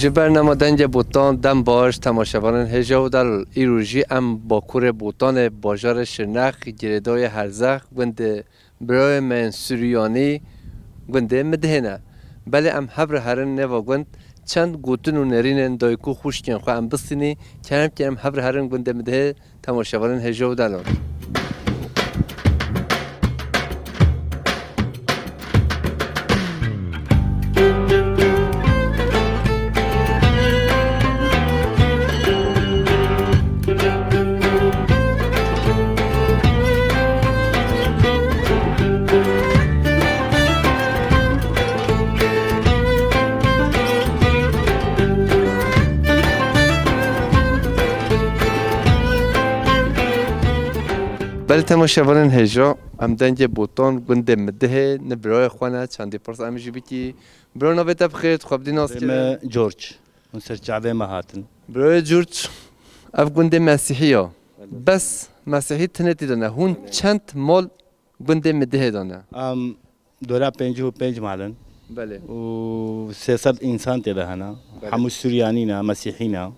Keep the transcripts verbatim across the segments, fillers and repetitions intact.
Ji bernama Dengê Botan dem baş temaşevanên hêja û delal. Îro jî em Bakurê Botanê, bajarê Şirnex, girêdayê Herzex, gundê birayê me yên Suryanî, gundê Midihê ne. Belê em hev re herin nêva gund, çend gotin û nêrînên dayik û xwişkên xwe em bistînî, kerem kerem hev re herin gundê Midihê. Temaşevanên hêja û delal. Belê temaşevanên hêja, em Dengê Botan, gundê Midihê, ni birayê xwe ne, çendî pirs em jî bikî. Biro, navê te bi xêr, tu xwe bidî nas kirin? Navê me George. Hûn ser çavê me hatin. Birayê George, ev gundê Mesîhî ya. Bes Mesîhî tinê tî de ne. Hûn çend mal gundê Midihê de ne? Em dora pêncî û pênc mal in. Belê. Û sê sed însan tê de hene. Belê. Hemû Suryanî ne, Mesîhî ne.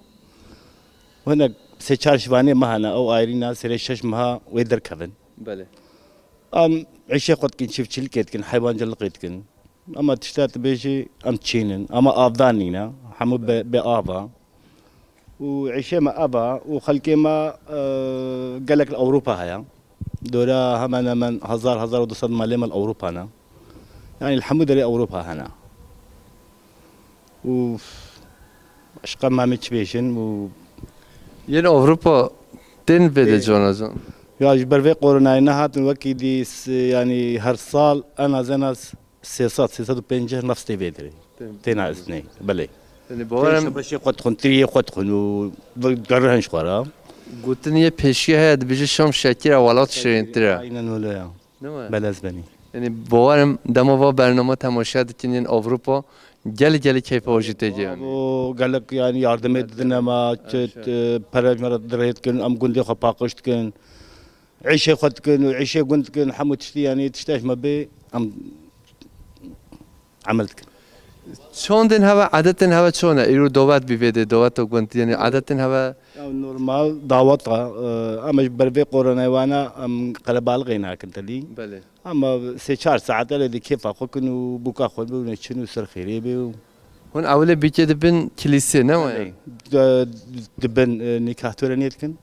Hinek sê çar şivanê me hene, ew ayrî ne, serê şeş meha wê derkevin. Belê. Em îşê xwe dikin, çiftçilikê dikin, heywanciliqê dikin. Ama tişta tu bêjî, em çîn in. Ama avdan nîne, hemû be, be ava. Û îşê me ava û xelkê me, e, gelek li Ewropa heye. Dora hemen hemen hezar, hezar û du sed malê me li Ewropa ne. Yani li hemû derê Ewropa hene. Û başqa me çi bêjin û Yên Ewropa tên vê de, Ê, canacan. Ya ji ber vê koronayê nehatin, wekî dî s-, yani her sal en az en az sê sed, sê sed û pêncî nefs tê vê derê. Tê. Têna îznê. Belê. Yani Tê bawer im şebeşê xwe dixwin, tiriyê xwe dixwin û gerhin ji xwe re. Gotin yê pêşiya heye, dibêje şam şekir e, welat şirîntir e. Aynen öyle ya. Değil mi? Belez benî. Yani bawer im dema va bernama temaşe dikin yên Ewropa, gelek gelek keyfa we jî tê giyanî. O gelek yani yardimê didin me, çi, e, pere ji me re dirêt kirin, em gundê xwe paqij dikin. Îşê xwe dikin û îşê gund dikin, hemû tiştî, yanî tişta ji me bê, em emel dikin. Çandên heve, edetên heve çone? Îro dawet bî vê dê, daweta gund, yanî edetên heve? Ya normal dawet e, em ji ber vê koronayê wana em qelebalixê nakin telî. Belê. Ama sê çar saet ele dê kêfa xwe kin û bûka xwe bê û neçin û ser xêrê bê û Hûn ewilê bîkê dibin kilîsê, ne waya? Belê. Di-, dibin, e, nîkah törenê dikin.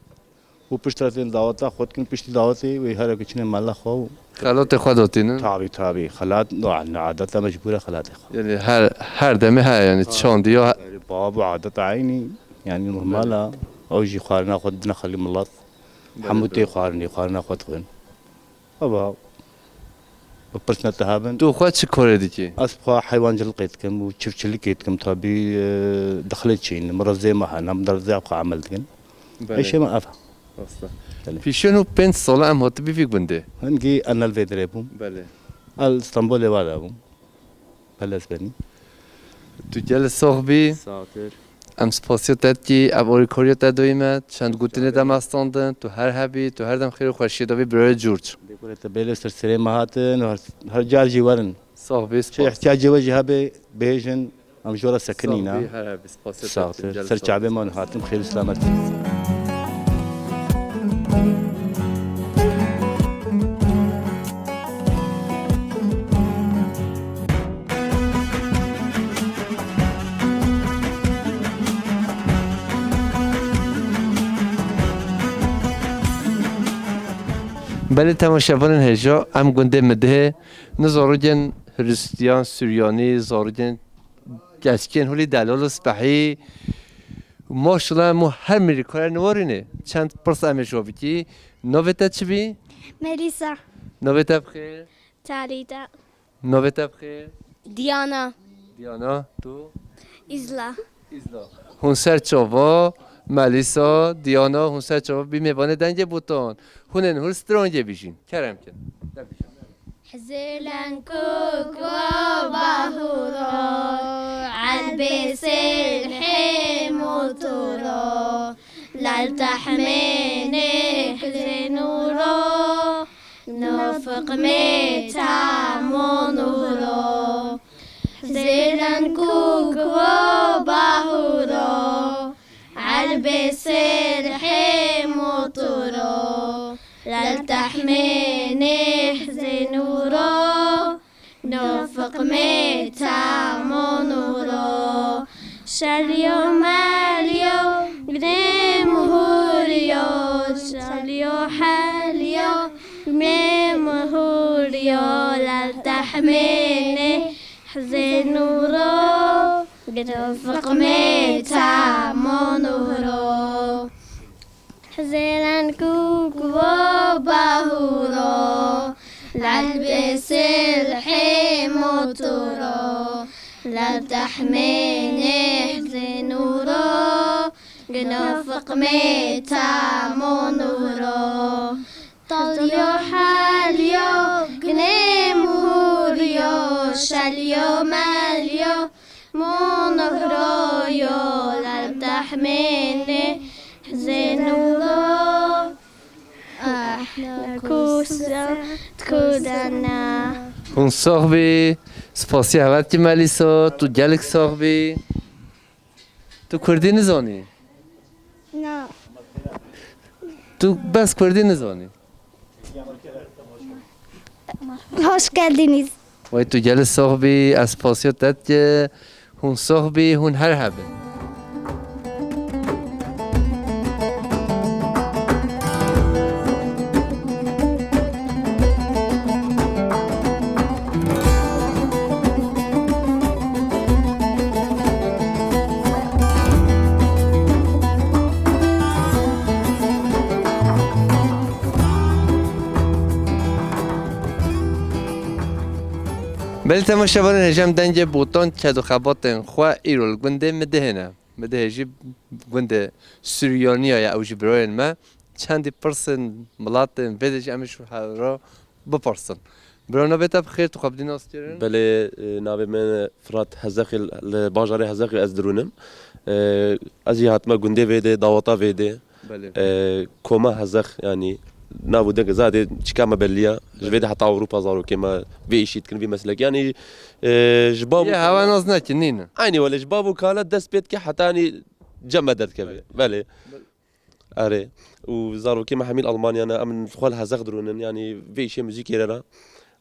Û piştre tên daweta xwe dikin, piştî dawetê wê here ku çine mala xwe û Xelatê xwe datînin? Tabi, tabi. Xelat, no, ne adeta mecbûr e xelatê xwe. Yani her, her demê heye, yani çandiya Yani bab û adet eynî, yani normal e. Ew jî xwarina xwe didine xelkê milet. Belê, Hemû tê belê. Xwarinê, xwarina xwe dixwin. Eva, bi pirsine te hebin. Tu xwe çi korê dikî? Ez xwe heywancılık dikim û çiftçilikê dikim tabi, e, dexlê çîn, min rezê me hene, min rezê xwe emel dikin. Belê. Eşê me ev. Rasta. Belê. Pîşên û pênc sala em hatibî vî gundê. Hingî enel vê dirê bûm. Belê. El Stenbolê wa de bûm. Pelez benî. Tu gel sax bî. Sağ ol. Em spasiya te dikî, ev alîkariya te doyî me, çend gotinê te me standin, tu her hebî, tu her dem xêr û xweşiyê de bî birayê George. Dêkure te bêle ser serê me hatin, her, her car jî werin. Sax bî, Çi spas. Ihtiyacê we jî hebe, bêjin, em ji we re sekinî ne. Sax bî, her hebî, spasiya te dikî, gel sax bî. Ser çavê me hatin, xêr û selamet. Belê temaşevanên hêja, em gundê Midihê, ni zarokên Hiristiyan, Suryanî, zarokên keçikên holî delal û spehî. Maşallah, em her mirî kare niwarînê. Çend pirs em ê ji we bikî. Navê te çi bî? Melîsa. Navê te bi xêr? Talîda. Navê te bi xêr? Diyana. Diyana, tu? Îzla. Îzla. Hûn ser çava, Melîsa, Diyana, hûn ser çava bî mêvanê Dengê Botan. Hûn ên hûr strangê bijîn. Kerem kin. Hizê lenkûk û bahûro, elbêsên hêm û tûro, lal tehmênê hilê nûro, nofiqmê tam û nûro. Hizê lenkûk û bahûro, بسلحي مطرو، للتحميني حزين ورو، نفق ميتا مونورو. شاليو ماليو، قني مهوريو، شاليو حاليو، قني مهوريو، للتحميني حزين ورو، نفق ميتا مونورو. حزيران كوكو باهورو، العلبس الحيم وطورو، لا تحميني حزين ورو، قنوفق ميتا مونورو. طليو حاليو، قنيم هوريو، شاليو ماليو، مو نهرويو، لا تحميني حزين ورو. احنا كوسا تكودنا. Hûn sox bî, spasiya hevat ki Melîso, tu gelek sox bî. Tu kurdî nizanî? Na. Tu bes kurdî nizanî? Hoş geldiniz. Wey tu gelî sox bî, ez spasiya te dike. Hûn sox bî, hûn her hebin. Belê temaşevanên hêja, em dengê botan, çed û xebatên xwe îro li gundê Midihê ne. Midihê jî gundê Suryaniya ye, ew jî birayên me. Çendî pirsên milatên vê de jî em ê ji hev re bipirsin. Bira, navê te bi xêr, tu xwe bidî naskirin? Belê, e, navê min Firat Hezexî, li bajarê Hezexî ez dirûnim. E, ez jî hatime gundê vê de, daweta vê de. Belê. E, koma Hezex, yanî nav û deng, zadê çika me belliya. Ji vê de heta Ewropa zarokê me vê îşî dikin, vê meslekê. Yanî, e, ji bav û... Yê hewa nas nekin, nîne. Eynî wele ji bav û kala dest pê dike heta, yanî cem me derdikeve. Belê. Belê. Erê. Û zarokê me hemî li Almanya ne, em xwe li Hezex dirûnin, yanî vê îşê muzîkê re re.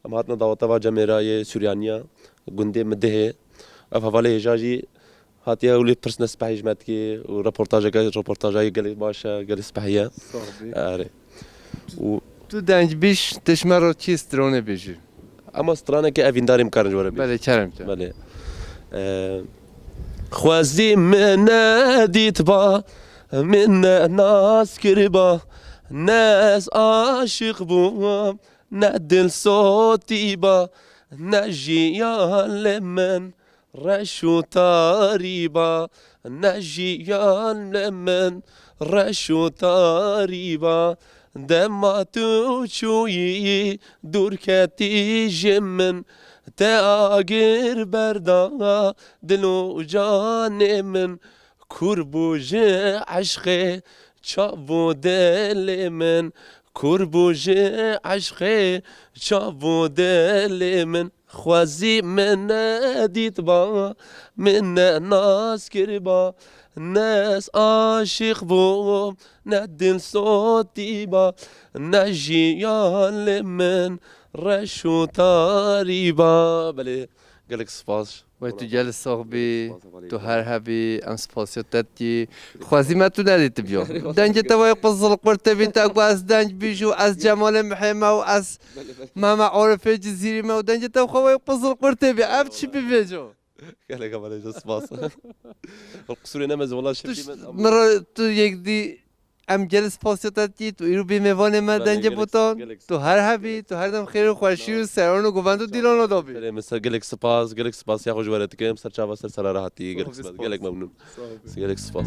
Em hatine daweta va cemê re yê Suryaniya, gundê Midihê. Ev hevalê hêja jî hatiye û lê pirsine spehî ji me dikê û reportajeke, reportajayê gelê baş e, gelê spehî ye. Sax bî. Erê. Û tu dengbîj, tu ji me re çi stranê bêjî? Ema straneke evîndarê em karin ji we re bêjin. Belê, kerem ke. Belê. Ee, xwezî min nedîtba, min ne nas kiriba, ne ez aşiq bûm, ne dil sotîba, ne jiyan li min reş û tarî ba, ne jiyan li min reş û tarî ba. Dema tu çûyî dûr ketî ji min, te agir berda dil û canê min. Kûr bû ji eşqê çav û dilê min, kûr bû ji eşqê çav û dilê min. Xwezî min nedîtba, min ne nas kiriba, ne ez aşiq bûm, ne dil sotîba, ne jiyan li min reş û tarî ba. Belê, gelek spas. Wey tu gelî sox bî, tu her hebî, em spasiya te dikî. Xwezî me tu nedîtibiyo. Dengê te wey qizil qurtê bî, te ku ez deng bîj û ez Cemalê Mihê me û ez Mehme Arifê Cizîrî me û dengê te xwe wey qizil qurtê bî. Ev çi bî vêco? Gelek hevalê ji spas. Qisûrê ne mezin, wela şefî min, min re tu yek dî. Em gelî spasiya te dikî, tu îro bî mêvanê me. Belê, dengê gelek, botan. Gelek. Tu her hebî, tu her dem xêr û xweşî û seran û govend û dîlana da bî. Belê, min ser gelek spas, gelek spas ya xwe ji we re dikim, ser çava ser sera re hatî, gelek spas, gelek memnûn. Sağ ol. Gelek spas.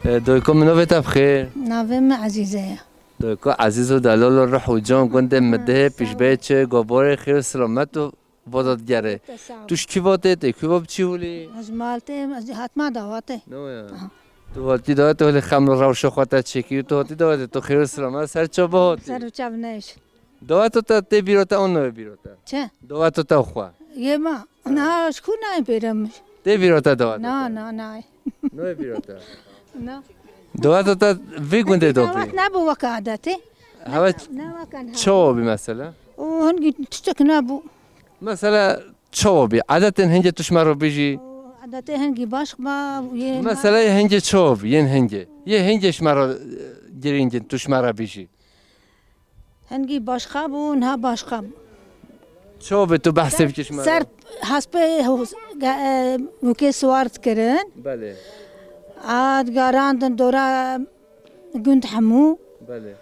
E, Doyko, min navê te bi xêr? Navê min Ezîze ye. Doyko, Ezîz û delal û ruh û can gundê Midihê, pîşbeyê çi, goborê xêr û silamet û vodat gerê. Te sağ ol. Tu ji kî vatê, tê kî va biçî holê? Ez ji mal têm, ez hatma dawatê. Ne ya. Aha. Tu hatî dawetê holê xem û rewşa xwe te çêkî û tu hatî dawetê, tu xêr û silamet ser çava hatî. Ser û çav neyş. Daweto te tê bîra te an nayê bîra te? Çi? Daweto te xwe. Yê ma. Na, ji ku nayê bîra min? Tê bîra te daweto te? Na, na, nayê. Nayê bîra te? Na. Daweto te vê gundê dotî? Dawet nebû weke adetê. Hewe. Ne, ne weke niha. Çawa bî mesela? O hingî tiştek nebû. Mesela çawa bî? Adetên hingê tu ji me re bijî? O adetê hingî baş ba, yê. Mesela yê hingê çawa bî? Yên hingê. Yê hingê ji me re, e, girîng in tu ji me re bijî? Hingî başqa bû, niha başqa bû. Çawa bê tu behsê bikî ji me re? Ser hespê hos-, ge-, e, mûkê siwar dikirin. Belê. A digarandin dora gund hemû. Belê.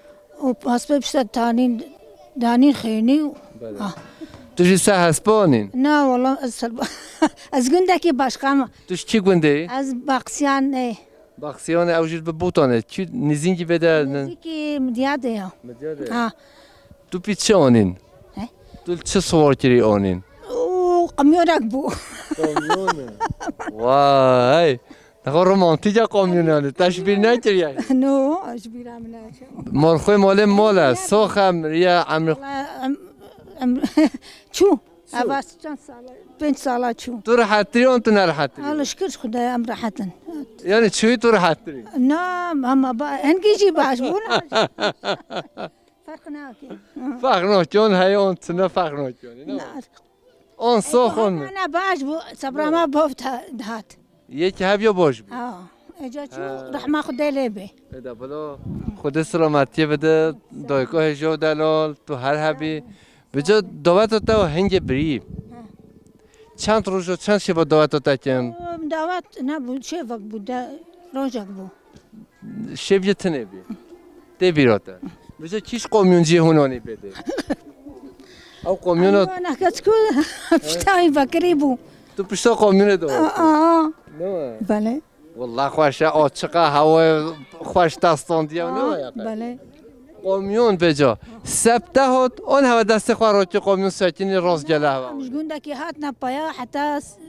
Û hespê pişta tanîn, danîn xênî û. Belê. Ah. Tu jî ser hespa anîn? Na, wala ez ser-, ez gundekî başqa me. Tu ji kî gundê yî? Ez Baksiyan ê. Baksiyane ew jî bi Bûtan e. Kî nêzîkî vê de ne? Nêzîkî Midyadê ya. Midyadê. Ha. Tu pî çi anîn? He? Tu li çi siwar kirî anîn? Oo, kamyonek bû. Kamyon e. Vay. Nexwe romantîk e kamyon yani. Te ji bîr nekiriye? No, ji bîra min neçû. Malxwê malê mal e. Sox em riya emri. Em, em, çû. Çû. Eva çend sala? Pênc sala çû. Tu rehettirî an tu nerehettirî? Allah şükür Xwedaya em rehet in. Yani çûyî tu rehettirî? Na, ama ba-, hingî jî baş bû, na. Ferq nake. Ferq nake, an heye an tune ferq nake, ne? Na. An sox an. Na, na, baş bû, sebra me bav dihat. Yekî hev ya baş bû. Ha, êca çû, ha, rehma Xwedê lê bê. Êda bila Xwedê selametiyê bide, dayika hêja û delal, tu her hebî. Bica daweta te hingê birî. Ha. Çend roja, çend şeva daweta te kin? Dawet nebû, şevek bû, de, rojek bû. Şev yê tinê bî. Tê bîra te. Bica kîş qomyûn cihê hûn anî bê dê. Ew qomyûna. Ana kes ku pişta wî vekirî bû. Tu pişta qomyûnê de. Aa. Ne mi? Belê. Wallah xweş e, açiqa hewa xweş te standiye, ne mi? Belê. Qomyûn beca. Sep te hot, on heve destê xwe rokî qomyûn sekinî rastgele heva. Em ji gundekî hatine paya heta s-,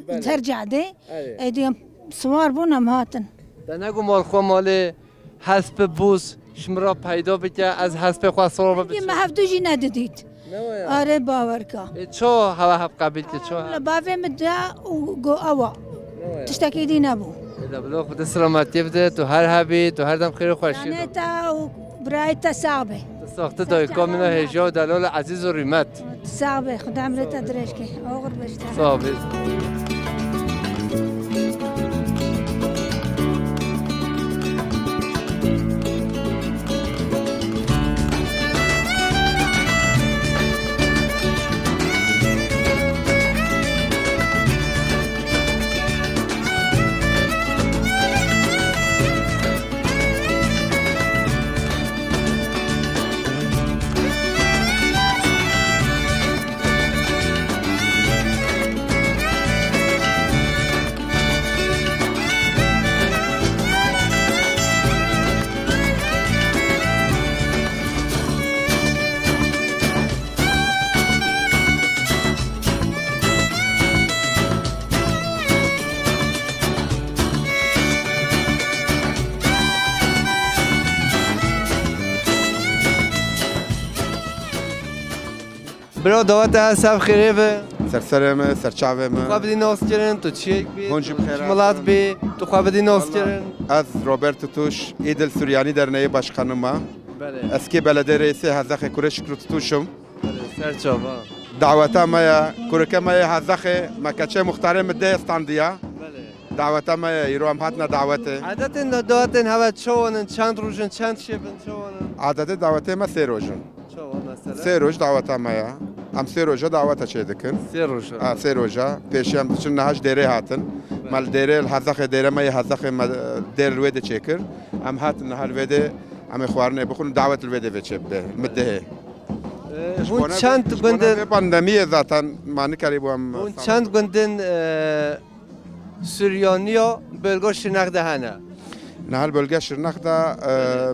Belê. Ser cadê. Erê. Êdî em siwar bûn em hatin. Te negot malxwe malê hesp bûz ji min re peyda bike, ez hespê xwe siwar biçim. Me hevdu jî nedidît. Ne waya? Arê bawer ka. Ê, ço hewa hev qebîl kir, ço hev? Li bavê min de û go ewa. Ne waya? Tiştekî dî nebû. Êda bila Xwedê selametiyê bide, tu her hebî, tu her dem xêr û xweşî. Yanê te û birayê te sax be. Tu sax, tu dayika min e hêja û delal, ezîz û rîmet. Sax be, Xuda emrê te dirêj ke. Oxir be ji te. Sax be. Bira, daweta ez hev xêrê be. Ser serê me, ser çavê me. Tu xwe bidî naskirin, tu çiyek bî, Hûn jî tu bi xêr ji milat hatin. Bî, tu xwe bidî naskirin. Wallah, ez Robert Tutuş, Îdil Suryanî Derneği Başkanı me. Belê. Eski belediye reisi Hezexê Kurê Şükrü Tutuşum. Belê, ser çava. Daweta me ye, kurike me ye Hezexê, me keçê muxtarê min dê standiya. Belê. Daweta me ye, îro em hatine dawetê. Adetên da-, dawetên heve çawan in, çend roj in, çend şev in, çawan in? Adetê dawetê me sê roj in. Çawa mesela? Sê roj daweta me ya. Em sê roja daweta çê dikin. Sê roja. Ha, sê roja. Pêşî em diçin niha ji dêrê hatin. Belê. Me li dêrê, li Hezexê dêre me yê Hezexê me, dêr li wê de çêkir. Em hatin niha li wê de, em ê xwarinê bixwin, dawet li wê de vê çê bibe. Midihê. Ee, hûn çend gundin? Ji bona vê pandemiyê zaten ma nikarîbû em. Hûn çend gundin, e, Suryaniya bölge Şirnex de hene? Niha li bölge Şirnex de, e,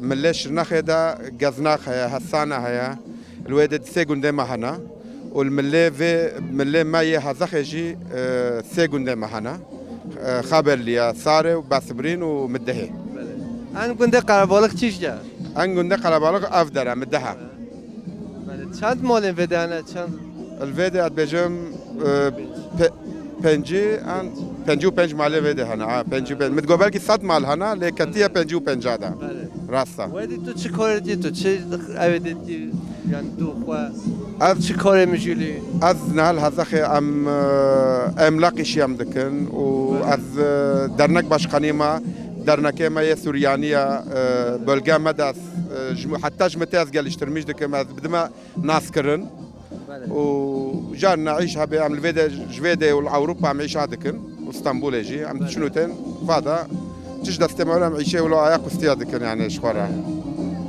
milê Şirnexê de Geznax heye, Hesane heye. Li wê de sê gundê me hene. Û li milê vê, milê me yê Hezexê jî, e, sê gundê me hene. E, Xeberliye, Sarê û Besimrîn û Midihê. Belê. En gundê qelebalix çi jî ye? En gundê qelebalix ev der e, Midih e. Belê, çend malên vê de hene? Çend? Li vê de ez dibêjim, e, pe-, pêncî an, pêncî û pênc malê vê de hene. Ha, pêncî û pênc. Min digot belkî sed mal hene, lê ketiye pêncî û pênca de. Belê. Rast e. Wedî tu çi karê dikî, tu çi ew ê dikî, yani tu xwe, ez çi karê mijûlî? Ez niha li Hezexê em, e, emlaq îşî em dikin û ez, e, dernek başkanî me, dernekê me yê Suryanî ye, e, bölge me de ez, e, ji, heta ji mitê ez geliştirmîş dikim, ez bidime naskirin. Belê. Û carna îş hebe em li vê de, ji vê de û li Ewropa em îşa dikin. Û Stenbolê jî em diçin û tên vada çi ji destê me were em îşê wilo aya kustiya dikin yani ji xwe re.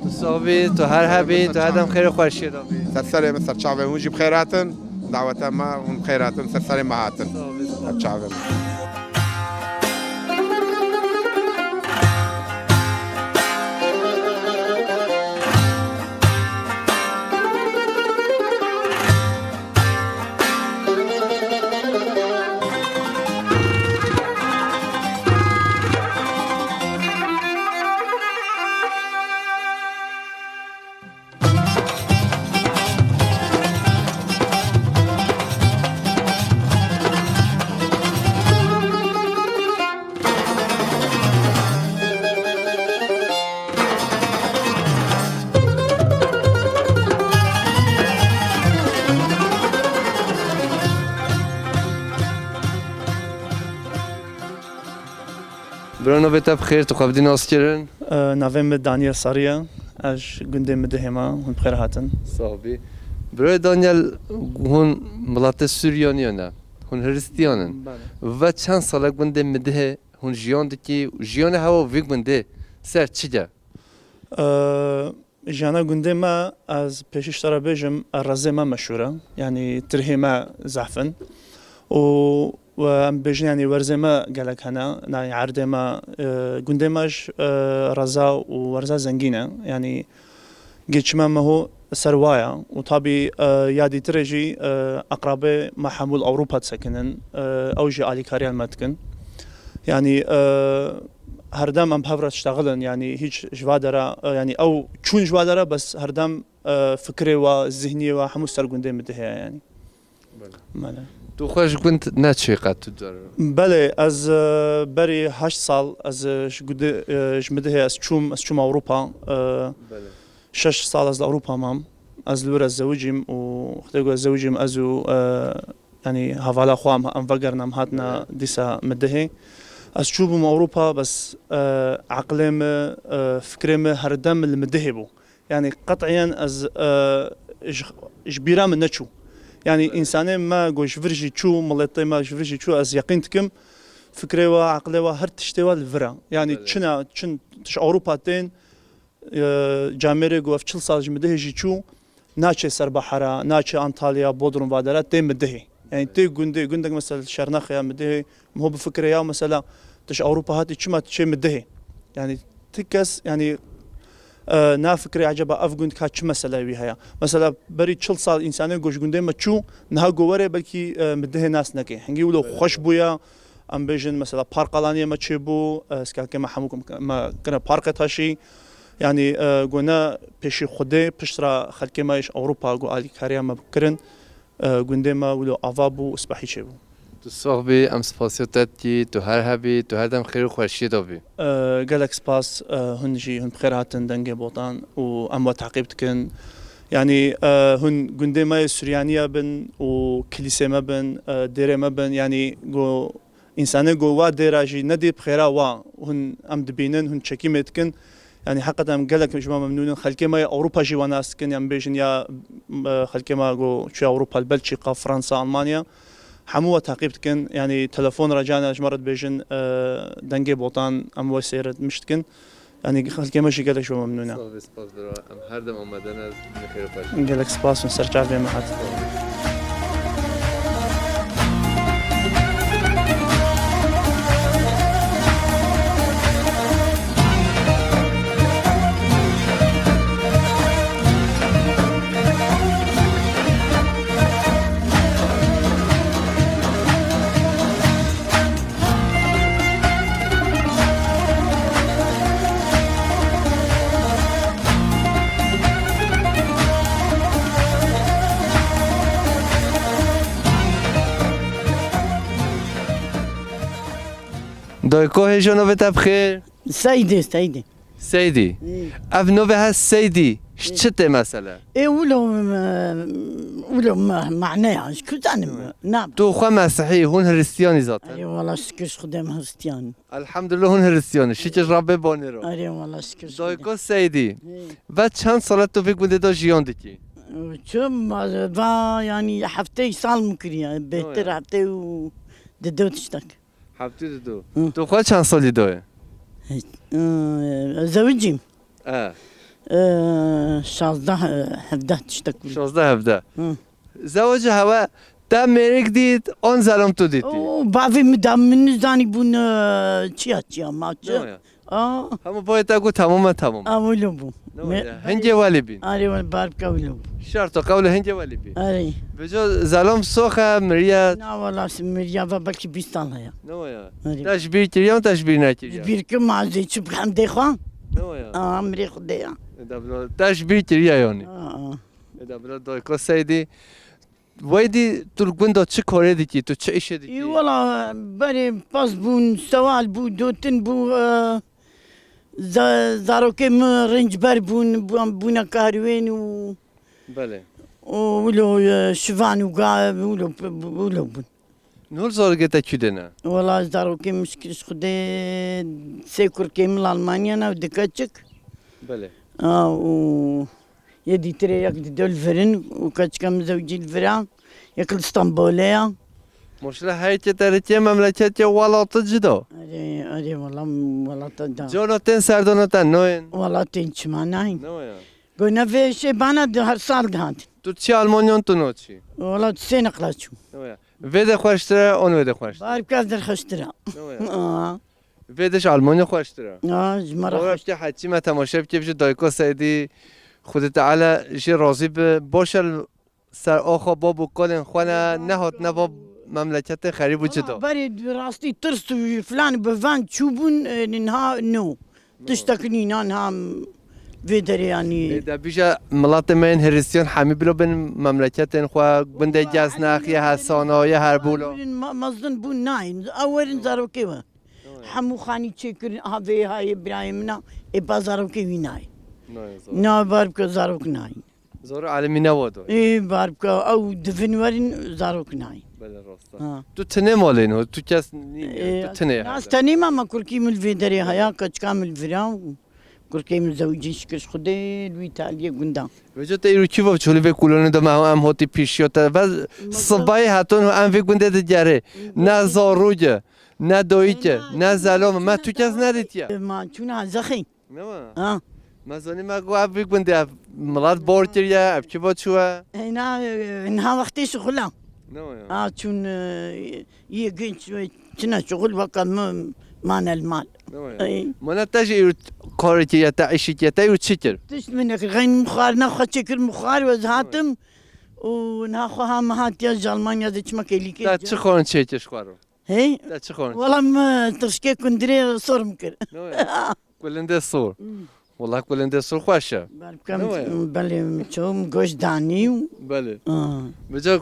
Tu sax bî, tu her hebî, tu her dem xêr û xweşiyê de bî. Ser serê min, ser çavê hûn jî bi xêr hatin. Daweta me hûn bi xêr hatin, ser serê me hatin. Sax bî, sax bî. Ser çavê min. Bira, navê te bi xêr, tu xwe bidî naskirin? E, navê min Daniel Sarî ye. Ez ji gundê Midihê me. Hûn bi xêr hatin. Sax bî. Birayê Daniel, hûn miletê Suryaniyê ne. Hûn Hiristiyan in. Belê. Ve çend sal e gundê Midihê hûn jiyan dikî û jiyanê hewa vî gundê ser çi ye? E, Jiyana gundê me, ez pêşî ji te re bêjim, rezê me meşhûr e. Yanî tirhê me zehf in. Û, û em bêjin, yanî werzê me gelek hene. Yanî erdê me, e, gundê me ji, e, reza û werza zengîn e. Yanî geçîma me ho ser wa ye. Û tabî, e, ya dîtirê jî, e, eqrabê me hemû li Ewropa disekinin. E, ew jî alîkariya me dikin. Yanî, e, herdem em bi hev re diştexilin, yanî hîç ji va dera, e, yanî ew çûn ji va dera, bes herdem, e, fikrê wa, zihniyê wa hemû ser gundê Midihê ye yanî. Belê. Belê. Tu xwe ji gund neçûyî qet tu car? Belê, ez, e, berî heşt sal ez, e, ji gundê, e, ji Midihê ez çûm, ez çûm Ewropa. E, Belê. Şeş sal ez li Ewropa mam. Ez li wir ez zewicîm û wextê ku ez zewicîm ez û, e, yanî hevala xwe em, em vegerine, em hatine dîsa Midihê. Ez çûbûm Ewropa, bes, e, eqlê min, e, fikrê min herdem li Midihê bû. Yanî qet'iyen ez, e, ji, ji bîra min neçû. Yanî însanê me ku ji vir jî çû, miletê me ji vir jî çû, ez yeqîn dikim, fikrê we, eqlê we, her tiştê we li vir e. Yanî çina, çin, tu ji Ewropa tên, e, camêrê ku ev çil sal ji Midihê jî çû, naçê Serbehera, naçê Antalya, Bodrum vadera, tê Midihê. Yanî tê gundê, gundek mesela Şernex ya Midihê, min ho bifikire ya mesela tu ji Ewropa hatî çima tu çê Midihê? Yanî ti kes, yanî, e, nafikire eceba ev gund ka çi mesele wî heye? Mesela berî çil sal însanê ku ji gundê me çû, niha ku were belkî, e, Midihê nas neke. Hingî wilo xweş bûye, em bêjin, mesela, park alaniyê me çêbû, e, skalkê me hemû me kirine parkê taşî. Yanî, e, ku ne pêşî Xwedê, pişt re xelkê me ji Ewropa ku alîkariya me kirin, e, gundê me wilo ava bû û spehî çêbû. Tu sax bî, em spasiya te dikî, tu her hebî, tu her dem xêr û xweşiyê de bî. E, gelek spas, e, hûn jî, hûn bi xêr hatin Dengê Botan û em we teqîb dikin. Yanî, e, hûn gundê me yê Suryaniye bin û kilîsê me bin, e, dêrê me bin, yanî ku Însanê ku wa dêra jî nedî bi xêra wa hûn em dibînin, hûn çekîmê dikin. Yanî heqeten em gelek ji we memnûn in. Xelkê me yê Ewropa jî we nas dikin, yan bêjin ya, e, xelkê me ku çûye Ewropa, li Belçîka, Fransa, Almanya, hemû we teqîb dikin. Yanî telefon re carna ji me re dibêjin, e, Dengê Botan, em we seyretmiş dikin. Yanî xelkê me jî gelek ji we memnûn e. Sağ ol, spas bira. Em her dem amade ne, ne xêr û xweş. Gelek spas, hûn ser çavê me hat. Sağ ol. Dayko hêja navê te bi xêr. Seydî, Seydî. Seydî. Ê. Ev navê he Seydî. Ji çi tê mesele? Ê, wilo, e, wilo ma-, mane ya, ji ku zanim, ne. Tu xwe mesihî, hûn hiristiyanî zaten. Erê, wala şikir ji Xwedê em hiristiyan. Elhamdulillah hûn hiristiyanî. Şikir Rabbê bonê ro. Erê, wala şikir ji Xwedê. Dayko Seydî. Ê. Ve çend sal e tu vê gundê de jiyan dikî? Çi ma-, va, yanî heftê sal min kiriye. Bêhtir heftê û dido tiştek. Heftê dido. Hı. Tu xwe çend salî de ye? Hı, zewicîm. E. E, şazdeh, e, hevdeh tiştek bû. Şazdeh hevdeh. Hı. Zewicî hewe te mêrik dît, an zelom tu dîtî? O, bavê min da min nizanî bûn, e, çiya çiya ma çi. Ne ya? A. Hemû bayê te got, tamam e, tamam. A, wilo bû. Ne ya? Hingê welî bîn. Arê, wele bar bike wilo bû. Şerto qewle hingê welî bîn. Arê. Vêca zelom sox e, miriye. Na, wala miriya ve belkî bîst sal heye. Ne ya? Arê. Te ji bîr kiriye, te ji bîr nekiriye? Ji bîr kim, ma zê çi bixem dê xwe? Ne ya? A, mirê Xwedê ya. E, da bila, te ji bîr kiriye yanî? A, a. E, da bila, Dayko Seydî. Weydî tu li gunda çi karê dikî, tu çi îşê dikî? Ê, wela berê pez bûn, sewal bû, dotin bû, e, za-, zarokê min rincber bûn, bû-, bûne karwên û Belê. û wilo, e, şivan û ga-, wilo, wilo bûn. Nol zarokê te kû de ne? Wela zarokê min şikir ji Xwedê sê kurkê min li Almanya ne û du keçik. Belê. A, û Yê dîtirê yek dido li vir in û keçika min zewicî li vir a, yek li Stenbolê ya. Maşallah, her yekê te dikê memleketê, welatê cida. Erê, erê, wela, welata da. Cana tên serdana te nayên? Wela tên çima nayên? Ne ya? Go ne vê şê bana di her sal dihatin. Tu çi Almanyan tu naçî? Wela tu sê neqla çû. Ne ya? Vê de xweştir e, an wê de xweştir e? Bar bike vê de xweştir e. Ne ya? Aa. Vê de ji Almanya xweştir e. Ya, ji me re Bora xweş. Bike heçî me temaşe bike, bije Dayko Seydî, Xwedê Teala jê razî bi. Baş e, ser axa bab û kalên xwe ne, nehatine va memleketê xerîb û cida. Berê rastî tirs û filan bi van çûbûn, e, niha no. Tiştek nîna niha vê derê yanî. Ê, de bije miletê me yên hiristiyan hemî bilo bin memleketên xwe, gundê Geznex, yê Hesana, yê Herbûla. Ma-, mezin bûn nayên. Ew werin zarokê we. Hemû xanî çêkirin, ha vê hayê birayê min a, ê ba zarokê wî nayê. Nayê zarok. Na, bar bike zarok nayê. Zor alemî ne wado. Ê, bar bike, ew divin werin zarok nayê. Belê rast e. Ha. Tu tinê malên ho, tu kes nî, Ê, tu tinê nas hele. Tenê me, me kurkî min li vê derê haya, keçika min li vira û kurkê min zewicî şikir ji Xwedê li wî taliyê gundan. Vêca te îro kî va çolî vê kulonê de me em hotî pîşiya te. Ve sibayê heton em vê gundê digerê. Ne zarok e. Ne dayik e, ne zelom e, me tu kes nedîtiye. Ma çûna zexî. Ne ma? Ha. Me zanî me got ev vî gundê ev milet bar kiriye, ev kiva çûye. Heyna, e, niha wextê şixula. Ne ma ya? Ha, çûn, e, yê genç, e, çine şixul weke min mane li mal. Ne ma ya? Ey. Mana te jî îro karê kiriye, te îşî kiriye, te îro çi kir? Tişt min nekir, xeyn mixwarina xwe çêkir mixwar û ez hatim. Û niha xwe ha me hatiye ji Almanya de çima kêlîkê. Te çi xwarin çêkir ji xwe re? Hey? Te çi xwarin? Wela min tirşikê kundirê sor min kir. Ne waya? Kulindê sor. Hmm. Wela kulindê sor xweş e. Belê, min çom goş danî û Belê. Ah. Vêca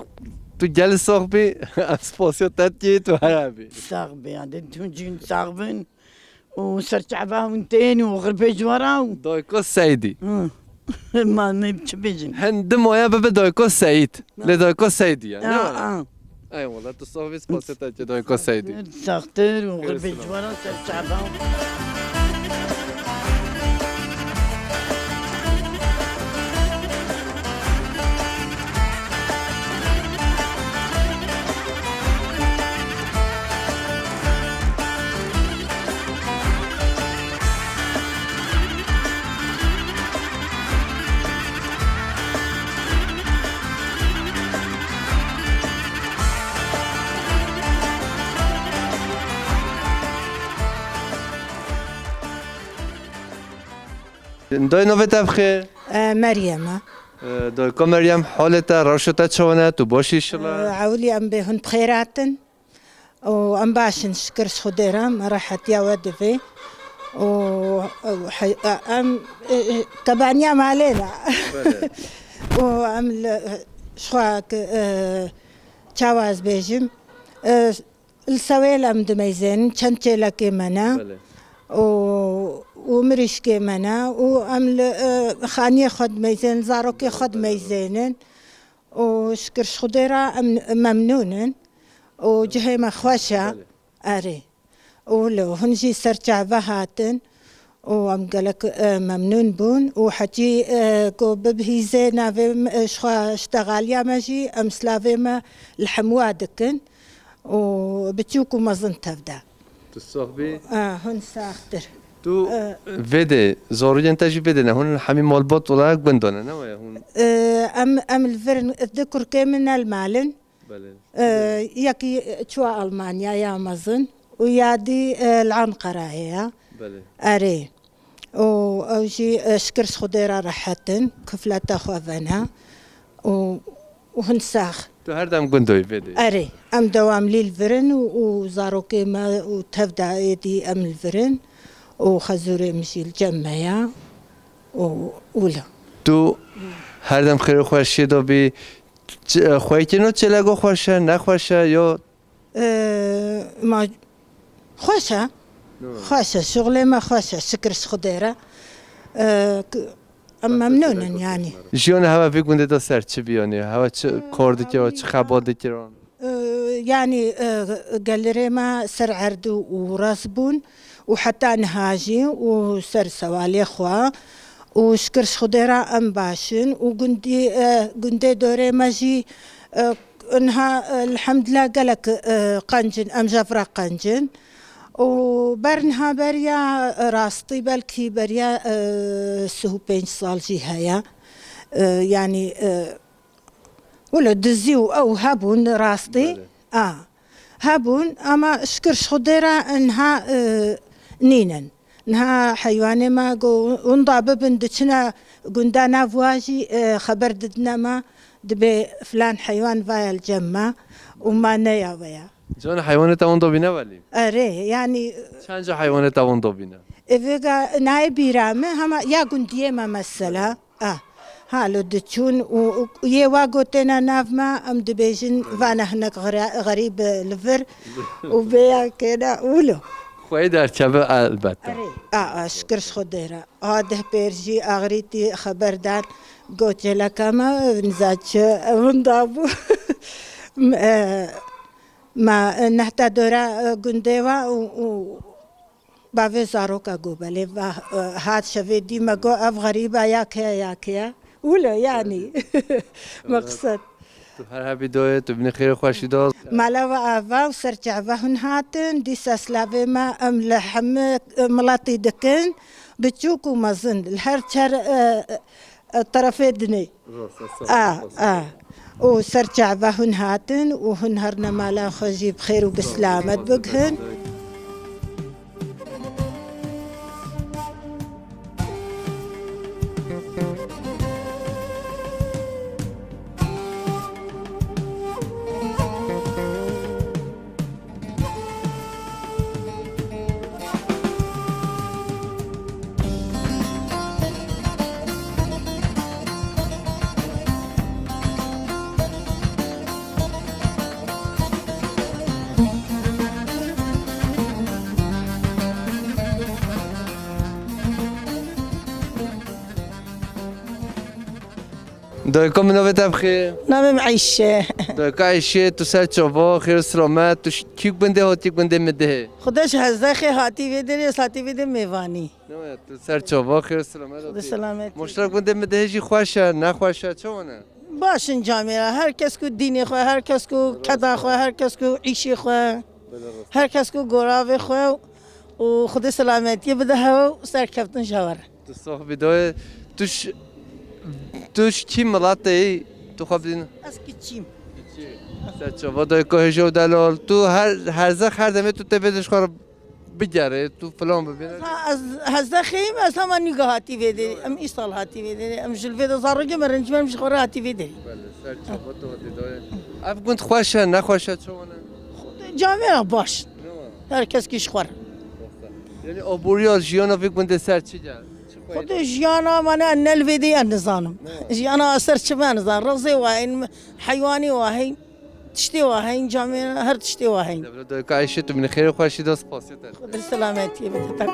tu gelî sax bî, em spasiya te dikî, tu heye bî. Sax bî, ya de tu cîn sax bin. Û serçava hûn tên û xirbê ji we re û Dayka Seydî. Hı. Ma ne çi bêjin? Hin di maya bibe Dayka Seyd. Lê Dayka Seydî ye, ne? Aa, aa. Ey wela tu sax bî, spasê te dike Dayka Seydî. Saxtir û xirbê ji we re serçava. Dayê, navê te bi xêr? E, Meryem e. E, dayka Meryem, halê te, rewşa te çawa ne? Tu baş î inşallah? E, ewilî em bê hûn bi xêr hatin. Û em baş in, şikir ji Xwedê re, me rehetiya we divê. Û, û he-, em, e, e, kebaniya malê ne. Belê. Û em li, ji xwe ke, e, çawa ez bêjim, e, Li Sewêl em dimeyzênin, çend çêlekê me ne. Belê. Û, û mirîşkê me ne. Û em li, e, xaniyê xwe dimeyzênin, zarokê xwe dimeyzênin. Û şikir ji Xwedê re em memnûn in. Û cihê me xweş e. Belê. Erê. Û li hûn jî ser çava hatin. Û em gelek, e, memnûn bûn. Û hecî, e, ku bibihîzê navê me, e, ji xwe ştexaliya me jî em slavê me li hemûa dikin. Û biçûk û mezin tev de. Tu sax bî. E, hûn saxtir. Tu E, vê de, zarokên te jî vê de ne. Hûn hemî malbat wela gund de ne, ne waya hûn? E, em, em li vir in, du kurkê min ne li mal in. Belê. E, yekî çû Almanya ya mezin û ya dî, e, li Anqerayê ye. Belê. Erê. Û ew jî, e, şikir ji Xwedê re rehet in, kifleta xwe vene. Û, û hin sax. Tu her dem gund de yî vê de. Erê, em dewamlî li vir in û, û zarokê me û tev de êdî em li vir in û xezûrê min jî li cem me ye û wilo. Tu her dem xêr û xweşiyê de bî. Ç-, xweyîkirina çêleko xweş e, ne xweş e, yo? Ee, ma xweş e. Xweş e, şuxulê me xweş e, şikir ji Xwedê re. Ee, k-, em memnûn in yanî. Jiyana hewa vê gundê de ser çi bî yanî? Hewa çi kar dikir, çi xebat dikir? Ee, yanî, e, gelirê me ser erd û rast bûn û heta niha jî û ser sewalê xwe û şikir ji Xwedê re em baş in û gundî, e, gundê dorê me jî, e, niha, e, elhemdulillah gelek, e, qenc in, em ji hev re qenc in. Û ber niha beriya, e, rastî belkî beriya, e, sih û pênc sal jî heye. E, yanî, e, Wilo dizî û ew hebûn rastî. Belê. A. Hebûn, ama şikir ji Xwedê re niha, e, nînin. Niha heywanê me go, winda bibin diçine gunda nav wa jî, e, xeber didine me, dibê filan heywan vaya li cem me û ma neya veya. Can heywanê te winda bîne welî? Erê, yanî. Çend ca heywanê te winda bîne? E, vêga nayê bîra me, hema ya gundiyê me mesela. Ah, halo diçûn û, û yê wa gotêne nav me, em dibêjin, vane hinek xere-, xerîb li vir û bêya kêne wilo. Xweyî derkeve elbette. Erê, a, a, şikir ji Xwedê re. A deh pêr jî axirîtî xeber dan, got, çêleka me, niza çi, winda bû. M-, e, me, e, nehta dora, e, gundê wa û, û Bavê zaroka go belê va, e, hat şevê dî me go ev xerîba ya keye ya keye. Wilo yanî. Meqsed. Tu her hebî doyê, tu binê xêr û xweşî de. Mala ve ava û ser çava hûn hatin, dîsa slavê me em li hemî, e, miletî dikin, biçûk û mezin, li her çar, e, e, terefê dinê. Rast, ez A, sağ ol. A. Û ser çava hûn hatin û hûn herine mala xwe jî bi xêr û bi silamet bigihin. Dayika min, navê te bi xêr? Navê min Eyşe. Dayika Eyşe, tu ser çava, xêr û selamet, tu ş-, kî gundê hatî gundê Midihê? Xwedê ji Hezdexê hatî vê derê, ez hatî vê derê mêvanî. Ne waya, tu ser çava, xêr û selamet hatî. Xwedê selamet. Moştera gundê Midihê jî xweş e, ne xweş e, çawan e? Baş in camêra, her kes ku dînê xwe, her kes ku keda xwe, her kes ku îşê xwe, her kes ku goravê xwe û Xwedê selametiyê bide hewe û serkeftin ji hewe re. Tu sax bî dayê. Tu ş-, tu ji kî miletê yî? Tu xwe bidîne. Ez kiçîm. Kiçî. Ser çava dayê ku hêja û delal. Tu her, her zex her demê tu tê vê de ji xwe re bigerê, tu filan bibîne. Ha, ez, Hezdexê yim, ez hema nîga hatî vê derê. Em îsal hatî vê derê. Em ji li vê de zarokê me rincî me, em ji xwe re hatî vê derê. Belê, ser çava tu hatî dayê. Ev gund xweş e, ne xweş e, çawan e? Camêra baş. Ne wa? Her kes kî ji xwe re. Yanî aboriya jiyana vê gundê ser çi gel? Çi xwedê? Xwedê jiyana mane ne li vê dê ez nizanim. Ne? Jiyana ser çi me nizanim. Rezê wa hên, heywanê wa hên. Tiştê wa heyn, camê her tiştê wa heyn. Devlet doyka Ayşe, tu min xêr û xweşî da, spasiya te. Xwedê selametiyê bide te.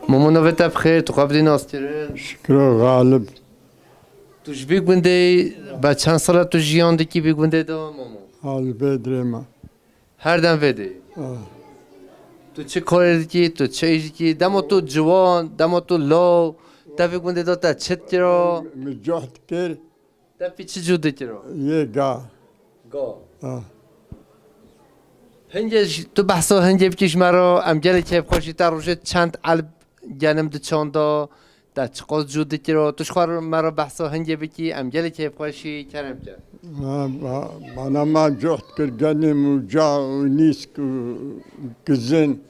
Momo, navê te bi xêr, tu xwe bidî naskirin. Şikiro Galib. Tu ji vî gundê yî, be çend sala tu jiyan dikî vî gundê de, Momo? Ha, li vê derê me. Her dem vê de yî? Ah. Tu çi karê dikî, tu çi îş dikî? Dema tu ciwan, dema tu law, te vî gundê de te çi dikira? Min cûh dikir. Te pî çi cû dikira? Yê ga. Ga. Ah. Hingê ji, tu behsa hingê bikî ji me re, em gelê kêfxweşî te rojê çend elb genim diçanda, te çiqas cû dikira, tu ji xwe re me re behsa hingê bikî, em gelê kêfxweşî kerem ke. Ha, ba-, bana ma cûh dikir genim û ca û nîsk û kizin.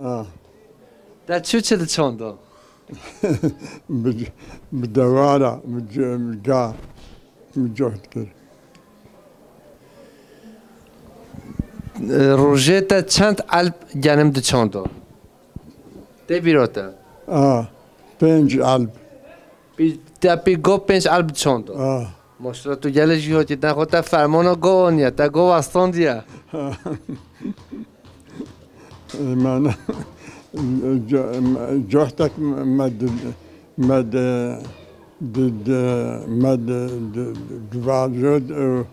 Ah. Te çi çi diçanda? Bi, bi dewara, bi c-, bi ga, bi cûh dikir. Rojê te çend elb genim diçanda? Tê bîra te? Ah, pênc elb. Pî, te pî go pênc elb diçanda? Ah. Maşallah, tu gelê jî hatî, te xwe te fermana go aniye, te go westandiye. Ê, me ne, co-, me, cûhtek me di, me di, di, di, me di, di, di vajo, û,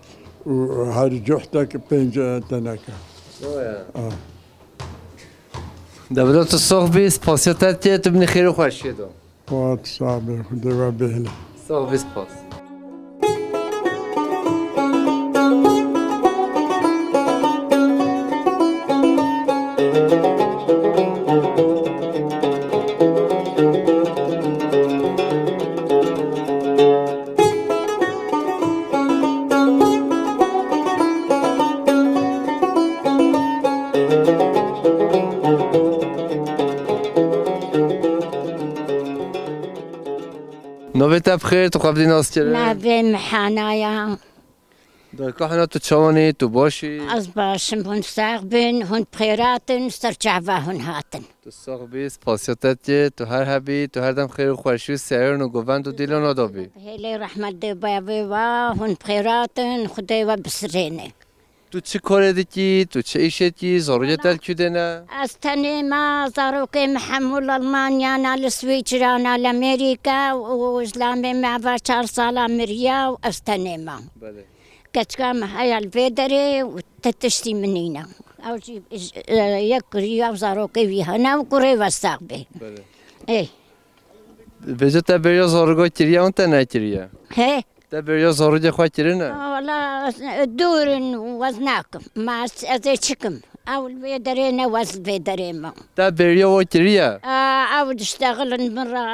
û her cûhtek pênc teneke. Oya. Ah. Devlet tu sox bî, spasiya te dike, tu binî xêr û xweşiyê de. Wat sax be, Xwedê we bihêle. Sax bî, spas. Navê te bi xêr, tu xwe bidî naskirin. Navê min Hana ya. Dayka Hana, tu çawan î, tu baş î? Ez baş im, hûn sax bin, hûn bi xêrat in, ser çava hûn hatin. Tu sax bî, spasiya te dike, tu her hebî, tu her dem xêr û xweşî û serin û govend û dîlona de bî. Hêlê rehmet dê bavê wa, hûn bi xêrat in, Xwedê we bisirêne. Tu çi karê dikî, tu çi îşê dikî, zarokê te li kû de ne? Ez tenê me, zarokê me hemû li Almanya ne, li Swîçra ne, li Amerîka û zilamê me va çar sala miriya û ez tenê me. Belê. Keçika me heye li vê derê û ti tiştî min nîne. Ew jî, e, yek kiriya û zarokê wî hene û kurê we sax bê. Belê. Ê. Vêca te bêriya zarokê kiriye an te nekiriye? He? Te bêriya zarokê xwe kirine? Wala, dûr in û ez nakim. Ma ez, ez ê çi kim? Ew li vê derê ne, ez li vê derê me. Te bêriya wan kiriye? A, ew diştexilin min re,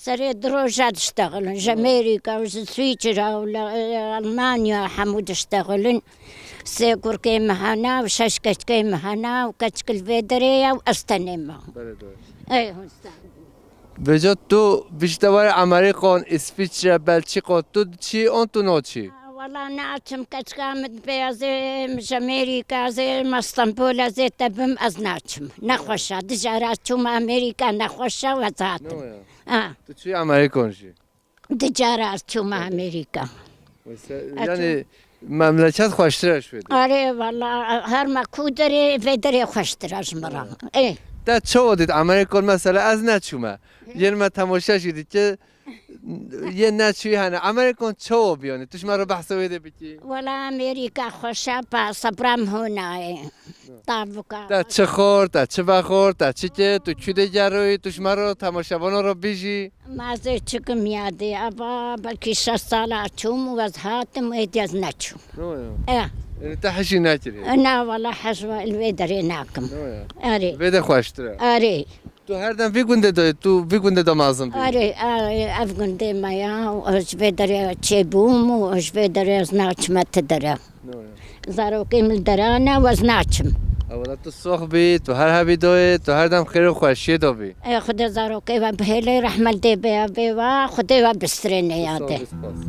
serê du roja diştexilin. Ji Amerîka û ji Swîçra û li, e, Almanya hemû diştexilin. Sê kurkê me hene û şeş keçikê me hene û keçik li vê derê ye û ez tenê me. Belê, doğru. Ey, hûn sax. Vêca tu bişte were Amerîkan, Îsviçre, Belçîka, tu diçî an tu naçî? Wala naçim, keçika min pê ez ê ji Amerîka, ez ê me Stenbol, ez ê te bim, ez naçim. Nexweş e, di cara çûme Amerîka, nexweş e, ez hatim. Ne ya? Ha. Tu çûyî Amerîkan jî? Di cara ez çûme Amerîka. Wese-, Ez yani çû- memleket xweştir e ji wê de. Arê, wala, her me ku derê, vê derê xweştir e ji min re. Ê. Te çawa dît Amerîkan, mesela ez neçûme. Yên me temaşe jî dike, yên neçûyî hene. Amerîkan çawa bî yani? Tu ji me re behsa wê de bikî. Wala Amerîka xweş e, pa sebra min hûn nayê. Tavuka. Te çi xwar, te çi vexwar, te çi kir, tu kû de geroyî, tu ji me re temaşevana re bijî. Ma ez ê çi kim yadê, eva belkî şeş sala çûm û ez hatim, êdî ez neçûm. No ya. E. Ê, te hejî nekirî? E, na, wala hej li vê derê nakim. No ya. Erê. Vê de xweştir e. Erê. Tu her dem vî gundê de, tu vî gundê de mezin bî? Erê, erê, ev gundê me ya, û ji vê derê çêbûm û ji vê derê ez naçime ti dere. No ya. Zarokê min li dera ne, ez naçim. Ewela tu sox bî, tu her hebî doyê, tu her dem xêr û xweşiyê de bî. Ê, Xwedê zarokê we bihêlê, rehmet dê bê, bê we, Xwedê we bistirêne yadê. Spas.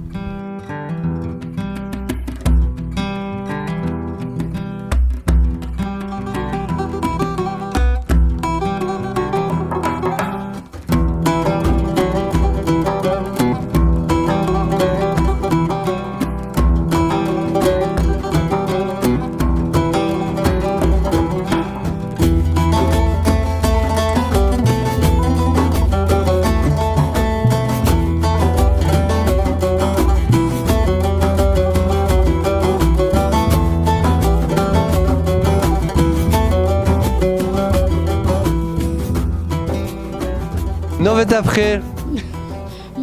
Navê te bi xêr?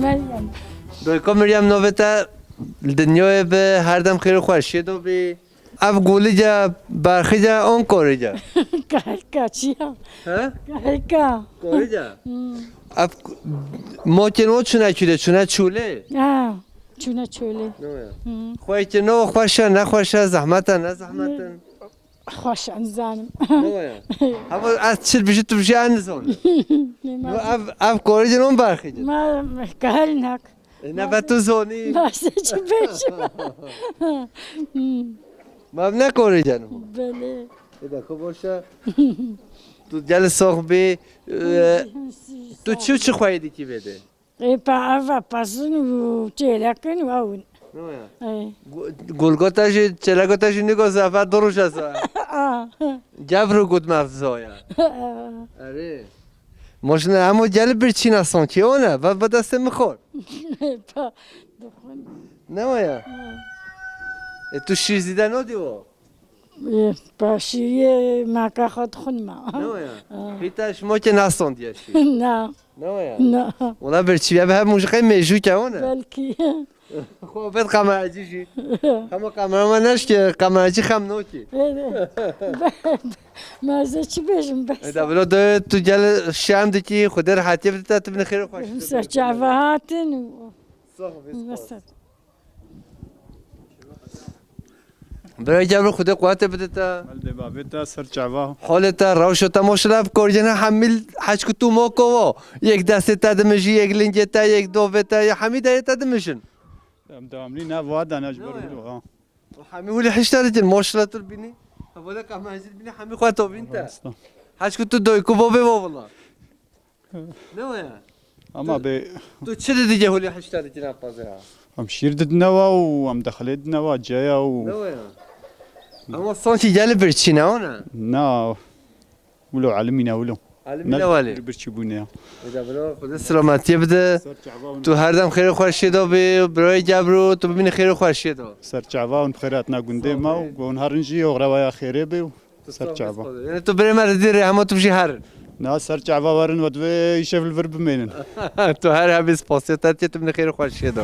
Meryem. Doyko Meryem, navê te li dinyayê bi her dem xêr û xweşiyê de bî. Ev gulîca berxîca on korîca. Kalka çiya. He? Kalka. Korîca. Ev mokên o çûne çûlê, çûne çûlê. Ha, çûne çolê. Ne ya? Xweyekê no xweş e, ne xweş e, zehmet e, ne zehmet e. Xweş e, nizanim. Ne ya? Hema ez çi bijî tu bijî ez nizanim. No ev, ev korîcin on berxîcin. Ma kahel nak. E, ne ve tu zonî. Nasıl çi beş. Ma ev ne korîcin. Belê. E de xo boş e. Tu gel sox bî. E, tu çi çi xweyê dikî vê de? E pa ava pasin û çêlekin û awin. Ne ya? E. Gu-, Gulgota jî, çelekota jî nigo zafa du roj e za. A. Gevru gut mevzoya. Erê. Moşne emo gel bir çîna sanki o ne? Va va destê mi xor. Pa. Dokun. Ne o ya? E tu şîr zîde no diwo? E, pa şîriyê maka xwe dixwin ma. Ne o ya? Ha. Hîta şimo ke nason diye şîr. Na, Ne o ya? na. Ola bir çiye be hep mujqe mejû ke o ne? Belki. Xo bet kameracı jî. Hema kameraman neş ki kameracı xam no ki. Ma ez çi bêjim bes. E da bilo de tu gel şam dikî, Xwedê rehatiyê bide te, tu bine xêr û xweş. Ser çava hatin. Sağ ol, spas. Mesela. Birayê gevro, Xwedê quwetê bide te. Mel dê bavê te ser çava. Holê te, rewşa te, maşallah, ev korîcin hemî heçku tu moko wo. Yek destê te dimijî, yek lingê te, yek dovê te, ya hemî derê te dimijin. Em devamlî ne va de ne ji ber wilo ha. Hemî hûlî hişta dikin, maşallah tu bînî. Hevalê qamacî bînî, hemî xwe to bîn te. Rast e. Heçku tu doyku bavê wo vila. Ne o ya? Ama be Tu çi didî hûlî hişta dikin apazê ha? Em şîr didine wa û em dexilê didine wa ceya û Ne o ya? Ama sanki gelî bir çîne o ne? Na. Wilo elimîne wilo. Elimîne welê. Bir çi bûne ya. Eda bro, Xwedê selametiyê bide. Ser çava û Tu her dem xêr û xweşiyê de bî, birayê gevro, tu bimînî xêr û xweşiyê de. Ser çava û bi xêr hatina gundê ma û gon herin jî oxrewaya xêrê bê û ser çava. Yani tu birê me didî rê hema tu bijî herin. Na ser çava werin we divê îşev li vir bimênin. Tu her hebî spasiyê te diye, tu bimînî xêr û xweşiyê de.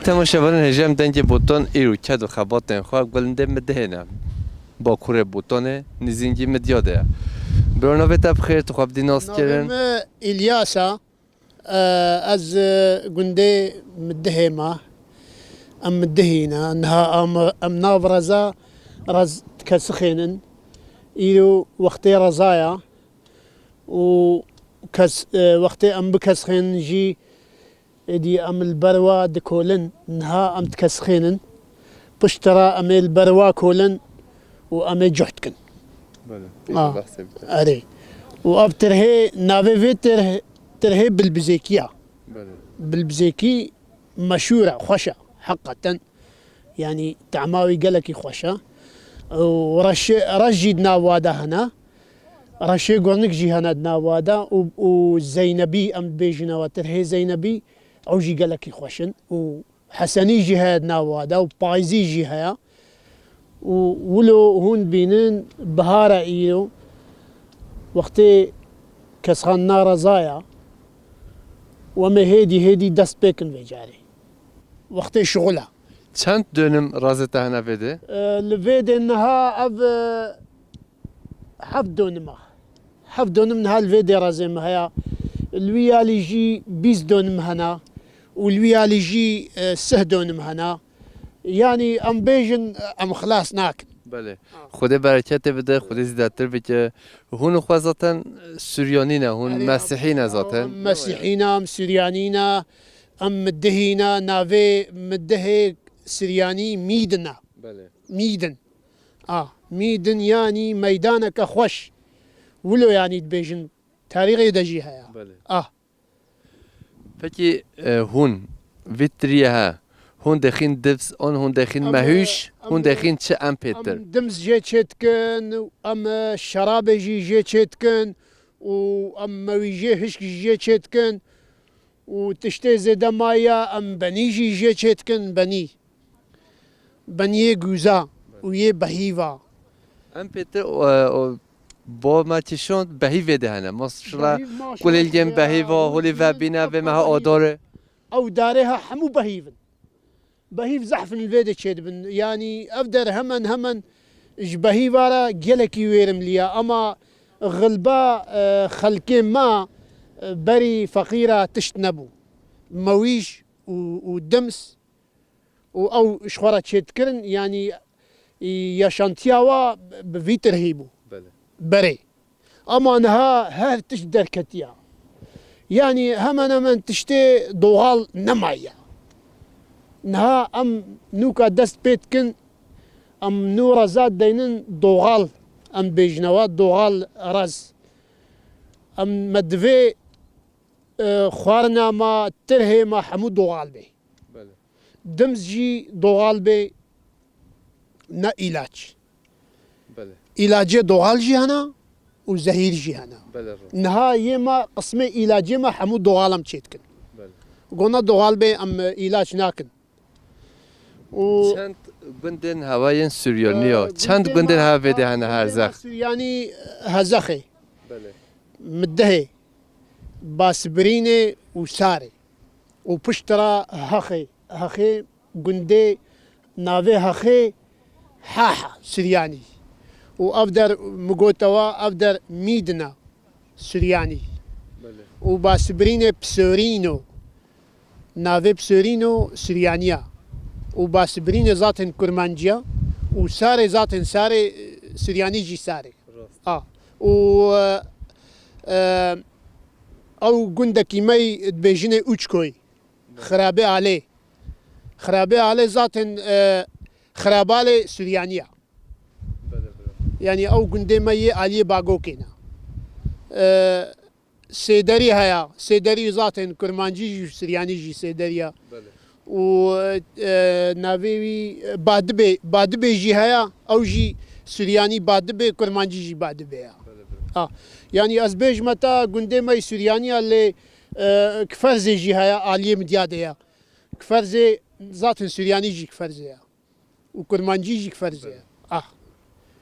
Temaşevanên hêja, em dengê Botan îro ked û xebatên xwe gulindê Midihê ne. Bakurê Botanê, nîzîngî Midyadê ye. Biro, navê te bi xêr, tu xwe bidî nas kirin? Navê me Îlyas e. E, ez, e, gundê Midihê me. Em Midihî ne. Niha em, em nav reza rez dikesixênin. Îro wextê reza ye. Û kes, e, wextê em bikesixênin jî, êdî em li ber wa dikolin. Niha em dikesixênin. Piştre em ê li ber wa kolin û em ê cuh dikin. Belê. Ah. Erê. Û ev tirhê, navê vê tirh-, tirhê bilbizêkî ya. Belê. Bilbizêkî meşhûr e, xweş e, heqeten. Yanî tema wî gelekî xweş e. Û reşê, reş jî di nav wa de hene. Reşê gurnik jî hene di nav wa de. Û, û Zeynebî, em dibêjine we tirhê Zeynebî, ew jî gelekî xweş in. Û Hesenî jî heye di nav wa de û payizî jî heye. Û wilo hûn dibînin bihar e îro. Wextê kesxanina reza ya. Û em ê hêdî hêdî dest pê kin vê carê. Wextê şixul e. Çend dönüm razê te hene vê de? E, li vê de niha ev, e, heft dönüm e. Heft dönüm niha li vê de razê min heye. Li wî alî jî bîst dönüm hene û li wî alî jî, e, sih dönüm hene. Yanî em bêjin, e, em xilas nakin. Belê. Ha. Xwedê bereketê bide, Xwedê zêdetir bike. Hûn xwe zaten Suryanî ne, hûn Erê, Mesîhî ne em zaten. Mesîhî ne, em Suryanî ne, em Midihî ne, navê Midihê Suryanî Mîdin e. Belê. Mîdin. A, Mîdin yanî meydaneke xweş. Wilo yanî dibêjin, tarîxê de jî heye. Belê. A. Pekî, e, hûn vî tiriyê he, hûn dexîn dibs an hûn dexîn Em, mehûş, em, hûn dexîn çi em pêtir? Em dims jê çêdikin, em, e, şerabê jî jê çêdikin û em mewîjê hişk jî jê çêdikin û tiştê zêde maye em benî jî jê çêdikin, benî. Beniyê gûza û yê behîva. Em pêtir, e, o, bo me kişand behîvê de hene. Maşallah, Behîv, maşallah, kulêlgên behîva, holî vebîne, vê meha adore. Ew darê ha hemû behîv in. Behîv zehf in li vê de çêdibin. Yanî ev der hemen hemen ji behîva re gelekî wêrimliya. Ema xilba, e, xelkê me, e, berî feqîra tişt nebû. Mewîj û, û dims û ew ji xwe re çêdikirin, yanî, e, yaşantiya wa bi vî tirhî bû. Belê. Berê. Ama niha her tişt derketiya. Yanî hemen hemen tiştê doğal nemaye. Niha em nûka dest pê dikin, em nû reza deynin doğal, em bêjine wa doğal rez. Em me divê, e, xwarina me, tirhê me hemû doğal bê. Belê. Dims jî doğal bê, ne îlaç. Belê. Îlacê doğal jî hene û zehîr jî hene. Belê, rast. Niha yê me, qismê îlacê me hemû doğal em çêdikin. Belê. Gona doğal bê em îlaç nakin. Û Çend gundên heva yên Suryanî ya? Ee, Çend gundên gundên me, heva vê de hene gundên me Herzex? Suryanî Hezexê. Belê. Midihê, Basibirînê û Sarê. Û piştre Hexê. Hexê gundê, navê Hexê Haha Suryanî. Û ev der, min gotewa, ev der Mîdin e Suryanî. Belê. Û Basibirînê Pisorîno. Navê Pisorîno Suryanî ya. Û Basibirînê zaten Kurmancî ya. Û Sarê zaten Sarê, e, Suryanî jî Sarê. Rast. A. Û, e, e, ew gundekî me yî dibêjinê Uçkoy. Xirabê Alê. Xirabê Alê zaten, e, Xirabalê Suryanî ya. Belê, belê. Yanî ew gundê me yê aliyê Bagokê ne. E, Sêderî heya. Sêderî zaten Kurmancî jî, Suryanî jî Sêderî ya. Belê. Û, e, navê wî, e, Badibê, Badibê jî heya. Ew jî Suryanî Badibê, Kurmancî jî Badibê ya. Belê, belê. Ha. Yanî ez bêjime te gundê me yê Suryanî ya lê, e, Kiferzê jî heya, aliyê Midyadê ya. Kiferzê zaten Suryanî jî Kiferzê ya. Û Kurmancî jî Kiferzê ya. Ah.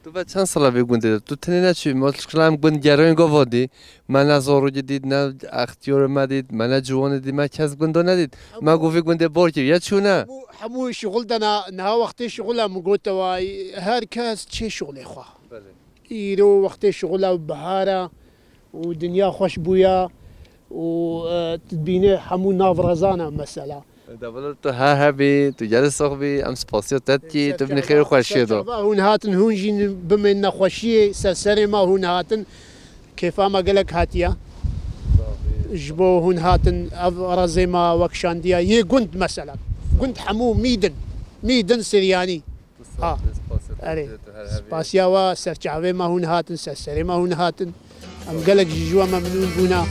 Tu ve çend sala vê gundê de? Tu tenê neçûyî, me şikila em gund gerayên gava dî. Me ne zarokê dît, ne extiyarê me dît, me ne ciwanê dît, me kes gundo nedît. Me got vê gundê bar kir, ya çûne? Hemû, hemû şixul de na, niha wextê şixul e, min gote wa, her kes çê şixulê xwe. Belê. Îro wextê şixul e, bihar e û dinya xweş bûye û, e, tu dibînê hemû nav rezan e mesela. Develop tu her hebî, tu gelê sox bî, em spasiya te dikî, tu binî xêr û xweşiyê de. Serçava hûn hatin, hûn jî bimên nexweşiyê ser serê me hûn hatin. Kêfa me gelek hatiye. Ji bo hûn hatin, ev rezê me wek şandiya yê gund mesela. Gund hemû Mîdin. Mîdin Siryanî. Ha. Erê. Spasiya we, serçavê me hûn hatin, ser serê me hûn hatin. Em gelek ji, ji we memnûn bûne.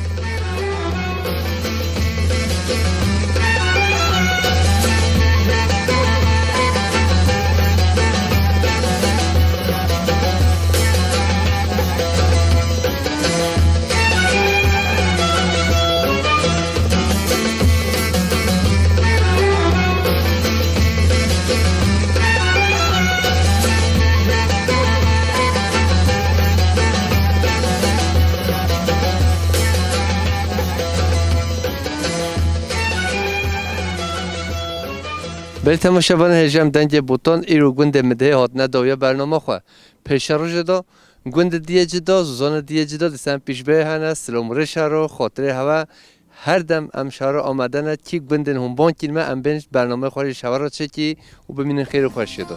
Belê temaşevanên hêja em Dengê Botan, îro gundê Midihê hatine dawiya bernama xwe. Pêşerojê de gundê diyê cida, zozanê diyê cida, dîsan pîşbeyê hene, silom rê şero, xatirê hewe, her dem em şero amade ne, kî gundên hûn bang kîn me, em bên bernameyê xwe jî ji hewe re çêkî û bimînin xêr û xweşiyê de.